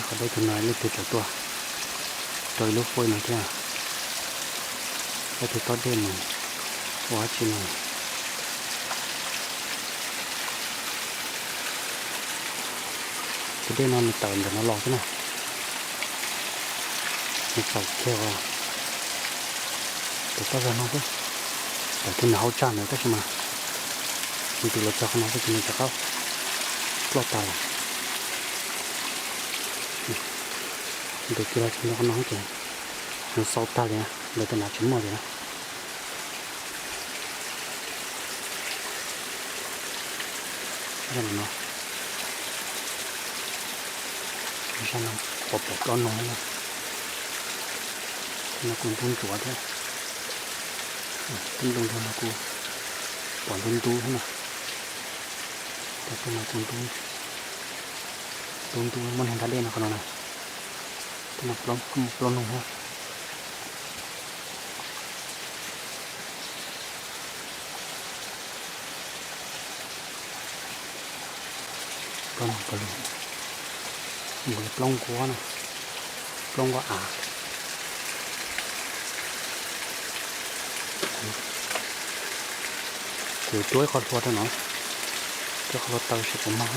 Qhov deb tus no leej twg tseem tuaj rau ib lub fuab no thiab. Leej twg tob dej mus ua dab tsi no. Tus dej no nws tawm ntawm no los xwb na. Nws txaus kiag tus toj zog no xwb, tawm kiag nws hauv tsag ntawd tab sis mas nws tus los txog qhov no xwb ces nws rov qab ploj tag lawm. Nws tus kiag los txog ntua qhov no ces nws xau tag li na, lawv tej nav tsis muaj li na. Zaj no, zaj no pom pom plaub noog na. Tej no kuj ntub ntsuav thiab. Tej nplooj ntug no kuj pom ntub ntub thiab na. Tej no kuj ntub ntub, muaj neeg da dej no qhov no na. Tej no plaub noog thiab. Plaub nquab na, plaub nquab av. Kuv cuab ib qho hlua rau no, cuab qho hlua taw seb puas mag.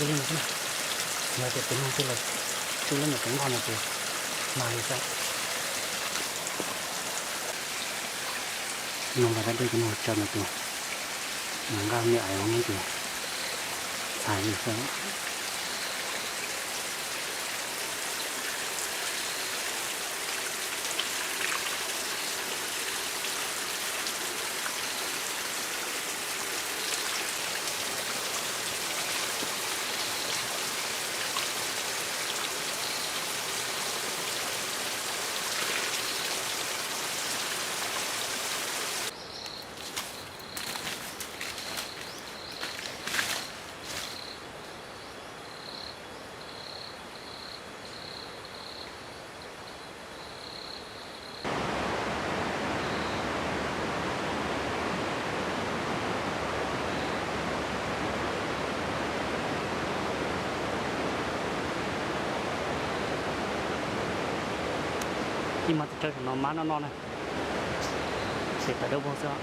Li no xwb na, yog tias tus noog twb los tsuj lub nyuam qev nqog no ces mag li xwb. Noog los dab dej tus noog tsaws no tus, mas nqaj me ais no ces txhais li xwb. Ib mas txawj saum no mab noj noj na, ces tawv dawb vog xwb.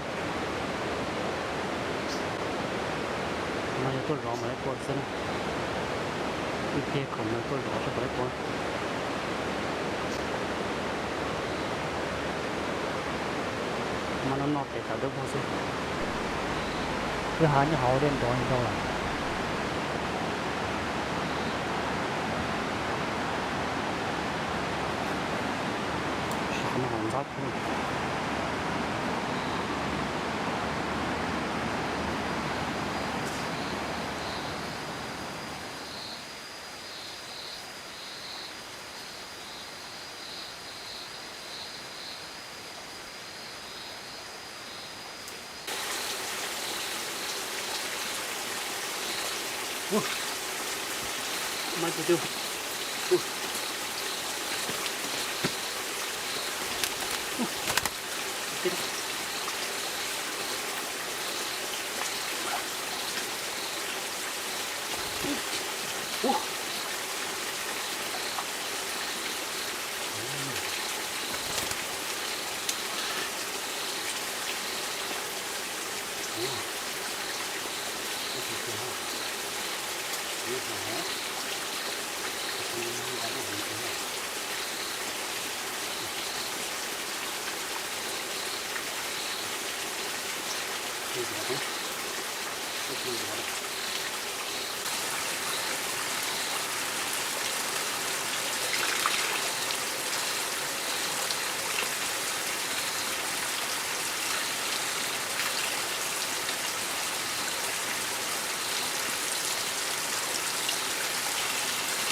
No yog tuaj zov mas laib kua xwb na. Ib pliag khoom no tuaj zov tsis pom laib kua. Mab noj noj ces tawv dawb vog xwb. Wb hav nyob hauv dej nrov zoo lawm. Sab qhov no ntxhab kub.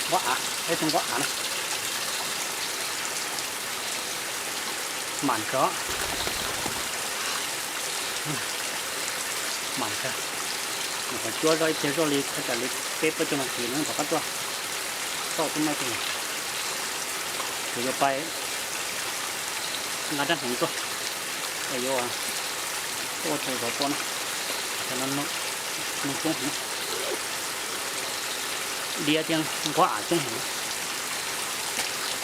Nquab av, peb tug nquab av na. Mam kawg, mam kawg. Nyuam qhuav cuab zoj ib pliag zoj li thaj tsam li peb plaub caug nas this no rov qab tuaj. Tau tuaj muaj ib tug, kuv yuav pais nqa rab hneev tuaj, es yuav tuaj ua tshais zov pua na. Cov no noog coob heev, diab thiab nquab av coob heev.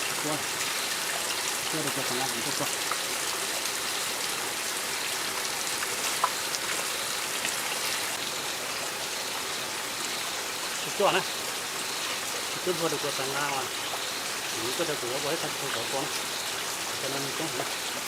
Tsis cuab, cuab rau cov xav nqa hneev tuaj txog. Tsis cuab na, tsis cuab ua rau cov xav nqa, kuv tuaj rau kuv yuav ua ib qho tshais zov pua na. Cov no noog coob heev na.